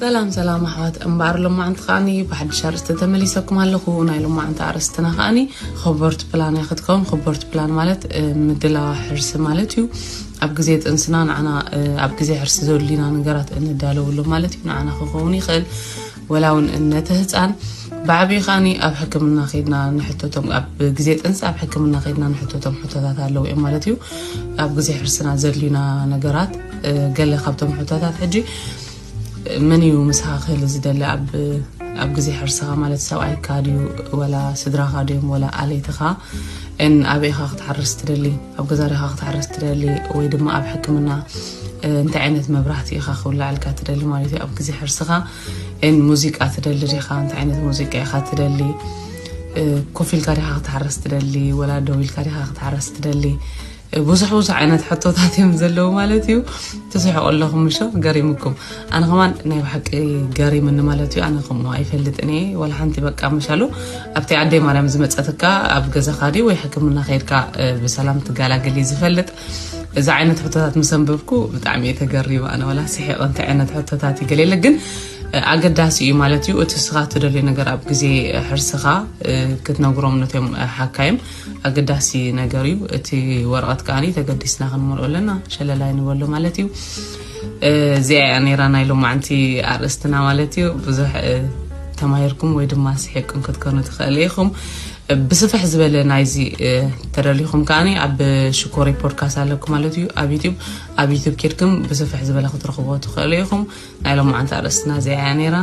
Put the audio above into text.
ሰላም ሰላም ኣሕዋት፣ እምበኣር ሎማዓንቲ ከዓኒ ብሓድሽ ኣርእስቲ ተመሊሰኩም ኣለኹ። ናይ ሎማዓንቲ ኣርእስትና ከዓኒ ኸቦርቲ ፕላን እያ ክትከውን። ኸቦርቲ ፕላን ማለት ምድላዋ ሕርሲ ማለት እዩ። ኣብ ግዜ ጥንስና ንዓና ኣብ ግዜ ሕርሲ ዘድልዩና ነገራት እንዳለወሉ ማለት እዩ። ንዓና ክኸውን ይኽእል፣ ወላ እውን ነቲ ህፃን። ብዓብዩ ከዓኒ ኣብ ሕክምና ከይድና ንሕተቶም፣ ኣብ ግዜ ጥንሲ ኣብ ሕክምና ከይድና ንሕተቶም ሕቶታት ኣለዉ እዮም ማለት እዩ። ኣብ ግዜ ሕርስና ዘድልዩና ነገራት፣ ገለ ካብቶም ሕቶታት ሕጂ መን እዩ ምሳኻ ክህሊ ዝደሊ ኣብ ኣብ ግዜ ሕርስኻ ማለት ሰብኣይካ ድዩ፣ ወላ ስድራኻ ድዮም፣ ወላ ኣለይትኻ? እን ኣበይ ኢኻ ክትሓርስ ትደሊ? ኣብ ገዛ ዲኻ ክትሓርስ ትደሊ ወይ ድማ ኣብ ሕክምና እንታይ ዓይነት መብራህቲ ኢኻ ክውላዕልካ ትደሊ ማለት እዩ ኣብ ግዜ ሕርስኻ? እን ሙዚቃ ትደሊ ዲኻ? እንታይ ዓይነት ሙዚቃ ኢኻ ትደሊ? ኮፍ ኢልካ ዲኻ ክትሓርስ ትደሊ ወላ ደው ኢልካ ዲኻ ክትሓርስ ትደሊ? ብዙሕ ብዙሕ ዓይነት ሕቶታት እዮም ዘለዉ ማለት እዩ። ትስሕቁ ኣለኹም ምሾ፣ ገሪምኩም። ኣነ ከማን ናይ ብሓቂ ገሪምኒ ማለት እዩ። ኣነ ከምኡ ኣይፈልጥን እየ፣ ወላ ሓንቲ። በቃ መሻሉ ኣብቲ ኣደይ ማርያም ዝመፀትካ ኣብ ገዛኻ ድዩ ወይ ሕክምና ከይድካ ብሰላም ትገላገል እዩ ዝፈልጥ። እዚ ዓይነት ሕቶታት ምስ ኣንበብኩ ብጣዕሚ እየ ተገሪመ። ኣነ ወላ ስሒቐ እንታይ ዓይነት ሕቶታት እዩ ገለ የለ፣ ግን ኣገዳሲ እዩ ማለት እዩ። እቲ ስኻ ትደልዮ ነገር ኣብ ግዜ ሕርስኻ ክትነግሮም ነቶም ሓካይም ኣገዳሲ ነገር እዩ። እቲ ወረቐት ከዓኒ ተገዲስና ክንመልኦ ኣለና፣ ሸለላይ ንበሎ ማለት እዩ። እዚኣ እያ ነይራ ናይ ሎማዓንቲ ኣርእስትና ማለት እዩ። ብዙሕ ተማሂርኩም ወይ ድማ ስሒቅኩም ክትኮኑ ትኽእሉ ኢኹም። ብስፍሕ ዝበለ ናይዚ ተደሊኹም ከዓኒ ኣብ ሽኮሪ ፖድካስት ኣለኩም ማለት እዩ። ኣብ ዩቲብ ኣብ ዩቲብ ኬድኩም ብስፍሕ ዝበለ ክትረኽቦ ትኽእሉ ኢኹም። ናይ ሎማዓንቲ ኣርእስትና እዚኣ እያ ነይራ።